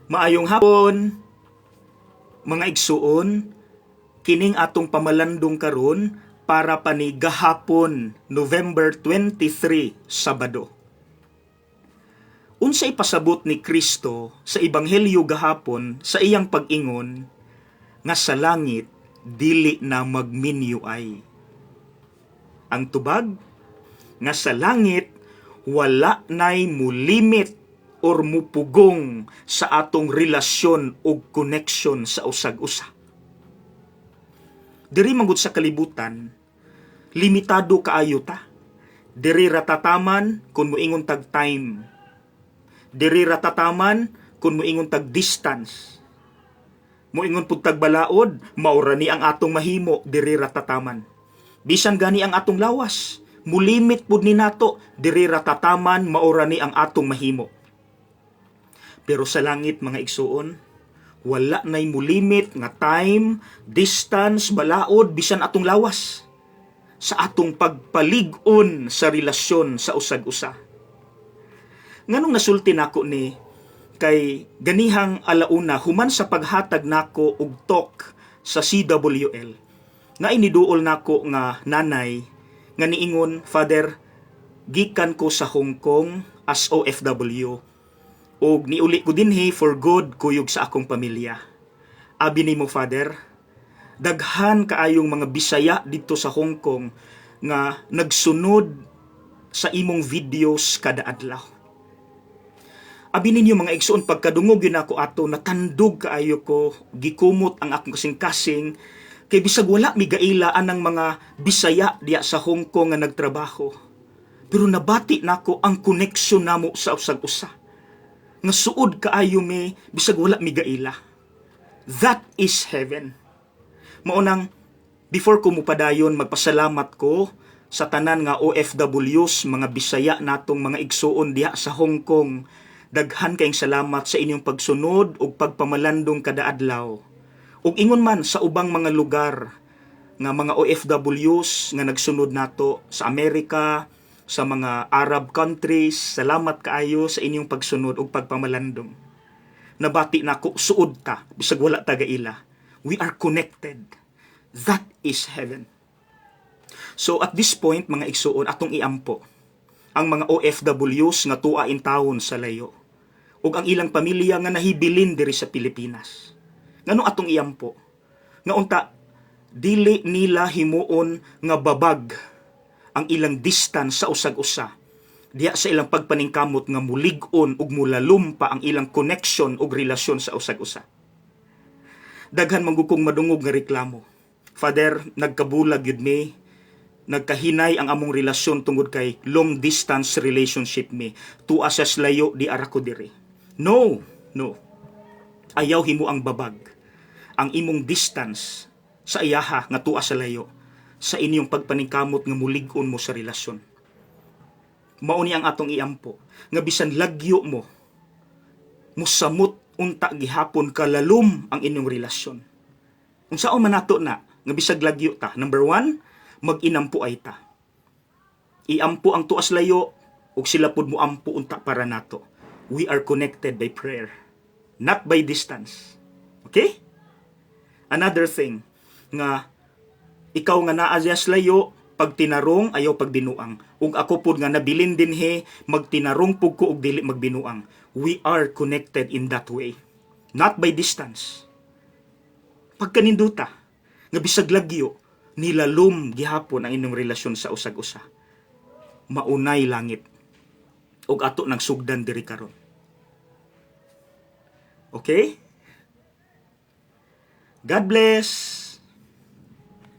Maayong hapon, mga igsuon, kining atong pamalandong karon para pa ni gahapon, November 23, Sabado. Unsay pasabot ni Kristo sa Ebanghelyo gahapon sa iyang pag-ingon nga sa langit dili na magminyo ay? Ang tubag nga sa langit wala nay mulimit or mupugong sa atong relasyon o connection sa usag-usa. Diri manggod sa kalibutan, limitado kaayo ta. Diri ra tataman kung moingon tag time. Diri ra tataman kung moingon tag distance. Moingon pud tag balaod, mao ra ni ang atong mahimo, diri ra tataman. Bisan gani ang atong lawas, mulimit pud ni nato, diri ra tataman, mao ra ni ang atong mahimo. Pero sa langit, mga igsuon, wala nay mulimit nga time, distance, balaod, bisan atong lawas sa atong pagpalig-on sa relasyon sa usag-usa. Nganong nasulti nako ni kay ganihang alauna, human sa paghatag nako og talk sa CWL, nga iniduol nako nga nanay nga niingon, "Father, gikan ko sa Hong Kong as OFW ug niuli ko dinhi for good kuyog sa akong pamilya. Abi nimo, Father, daghan kaayong mga Bisaya didto sa Hong Kong nga nagsunod sa imong videos kada adlaw." Abi ninyo, mga igsuon, pagkadungog gyud nako ato, natandog kaayo ko, gikumot ang akong kasing-kasing kay bisag wala mi gaila anang mga Bisaya diya sa Hong Kong nga nagtrabaho. Pero nabati nako ang connection namo sa usag-usa, nga suod kaayo mi bisag wala mi gaila. That is heaven. Mao nang before ko mupadayon, magpasalamat ko sa tanan nga OFWs, mga Bisaya natong mga igsuon diha sa Hong Kong. Daghan kayong salamat sa inyong pagsunod ug pagpamalandong kada adlaw. Ug ingon man sa ubang mga lugar nga mga OFWs nga nagsunod nato sa Amerika, sa mga Arab countries, salamat kaayo sa inyong pagsunod ug pagpamalandong. Nabati nako suod ta bisag wala ta gaila. We are connected. That is heaven. So at this point, mga igsuon, atong iampo ang mga OFWs nga tua in town sa layo ug ang ilang pamilya nga nahibilin diri sa Pilipinas. Ngano atong iampo? Nga unta dili nila himuon nga babag ang ilang distance sa usag-usa diha sa ilang pagpaningkamot nga mulig-on ug mulalom pa ang ilang connection ug relasyon sa usag-usa. Daghan man gud kong madungog nga reklamo. "Father, nagkabulag yun mi, nagkahinay ang among relasyon tungod kay long distance relationship mi. Tua sa layo, di ara ko diri." No, no. Ayaw himo ang babag ang imong distance sa iyaha nga tua sa layo sa inyong pagpaningkamot nga mulig-on mo sa relasyon. Mao ni ang atong iampo nga bisan lagyo mo, musamot unta gihapon kalalom ang inyong relasyon. Unsaon man nato na nga bisag lagyo ta? Number one, mag-inampo ay ta. Iampo ang tuas layo ug sila pud mo ampo unta para nato. We are connected by prayer, not by distance. Okay? Another thing nga ikaw nga naa sa layo, pagtinarong, ayaw pagbinuang. Ug ako pud nga nabilin dinhi, magtinarong pud ko ug dili magbinuang. We are connected in that way, not by distance. Pagkaninduta nga bisag lagyo, nilalom gihapon ang inyong relasyon sa usag-usa. Maunay langit. Ug ato nang sugdan diri karon. Okay? God bless.